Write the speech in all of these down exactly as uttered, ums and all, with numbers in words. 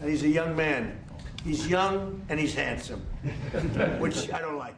And he's a young man. He's young and he's handsome, which I don't like.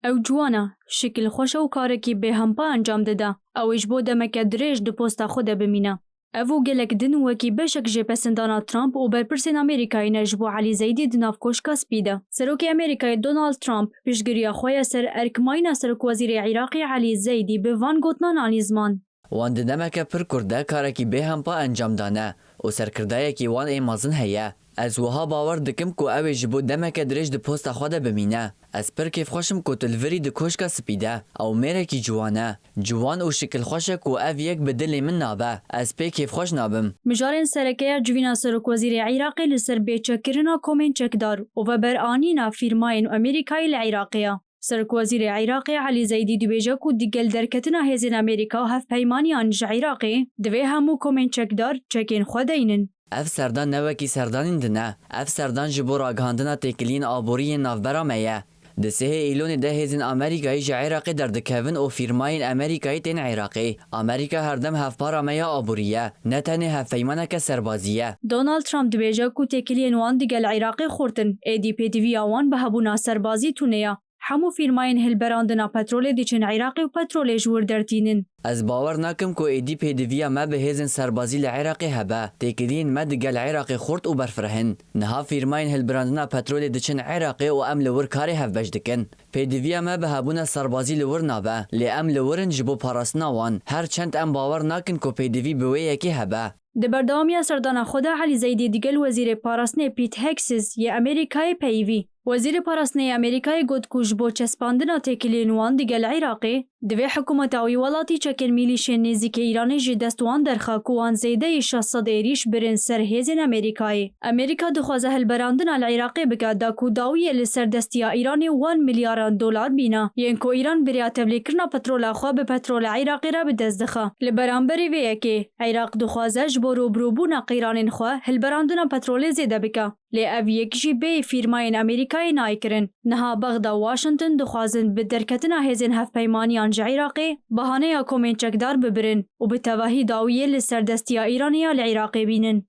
Ew ciwan e, şikil xweş e û karekî bêhempa encam dide. Ew ê ji bo demeke dirêj di posta xwe de bimîne. Ev û gelek din wekî beşek ji pesendana Trump û berpirsên Amerîkayê ne ji bo Elî Zeydî di nav Koşka Spî de. Serokê Amerîkayê Donald Trump piştgiriya xwe ya ser erkmayîna Serokwezîrê Iraqê Elî Zeydî bi van gotinan anî ziman. Wan di demeke pir kurt de karekî bêhempa encam dane û serkirdayekî wan ê mezin heye. Ez wiha bawer dikim ku ew ê ji bo demeke dirêj di posta xwe de bimîne. Ez pir kêfxweş im ku tu li virî di Koşka Spî de. Ew mêrekî ciwan e. Ciwan û şikilxweş e ku ev yek bi dilê min nabe. Ez pê kêfxweş nabim. Mijarên sereke ya civîna Serokwezîrê Iraqê li ser bêçekkirina komên çekdar û veberanîna fîrmayên Amerîkayê li Iraqê ye. Serokwezîrê Iraqê Elî Zeydî dibêje ku digel derketina hêzên Amerîka û hevpeymaniyan ji Iraqê, divê hemû komên çekdar çekên xwe deynin. Ev serdan ne wekî serdanên din e. Ev serdan ji bo ragihandina têkiliyên aborî yên navbera me ye. Di sêhê Îlonê de hêzên Amerîkayê ji Iraqê derdikevin û fîrmayên Amerîkayê tên Iraqê. Amerîka herdem hevpara me ya aborî ye, ne tenê hevpeymaneke serbazî ye. Donald Trump dibêje ku têkiliyên wan digel Iraqê xurt in, êdî pêdiviya wan bi hebûna serbazî tune ye. Hemû fîrmayên hilberandina petrolê diçin Iraqê û petrolê ji wir dertînin. Ez bawer nakim ku êdî pêdiviya me bi hêzên serbazî li Iraqê hebe. Têkiliyên me digel Iraqê xurt û berfireh in. Niha fîrmayên hilberandina petrolê diçin Iraqê û em li wir karê hevbeş dikin. Pêdiviya me bi hebûna serbazî li wir nabe, lê em li wir in ji bo parastina wan, her çend em bawer nakin ku pêdivî bi wê yekê hebe. Di berdewamiya serdana xwe de Elî Zeydî digel Wezîrê Parastinê Pete Hegseth yê Amerîkayê peyivî. Wezîrê Parastinê yê Amerîkayê got ku ji bo çespandina têkiliyên wan digel Iraqê, divê hikûmeta wî welatî çekên mîlîşên nêzîkê Îranê ji dest wan derxe ku wan zêdeyî şeş sed êrîş birin ser hêzên Amerîkayê. Amerîka dixwaze hilberandina li Iraqê bike da ku dawiyê li ser destiya Îranê wan milyaran dolar bîne, yên ku Îran bi rêya tevlîkirina petrola xwe bi petrola Iraqê re bi dest dixe. Li beramberî vê yekê, Iraq dixwaze ji bo rûbirûbûna qeyranên xwe hilberandina petrolê zêde bike. Lê ev yek jî bêyî fîrmayên Amerîkayê nayê kirin. Niha Bexda û Washington dixwazin bi derketina hêzên hevpeymaniyan ji Iraqê bahaneya komên çekdar bibirin û bi tevahî dawiyê li ser destiya Îranê ya li Iraqê bînin.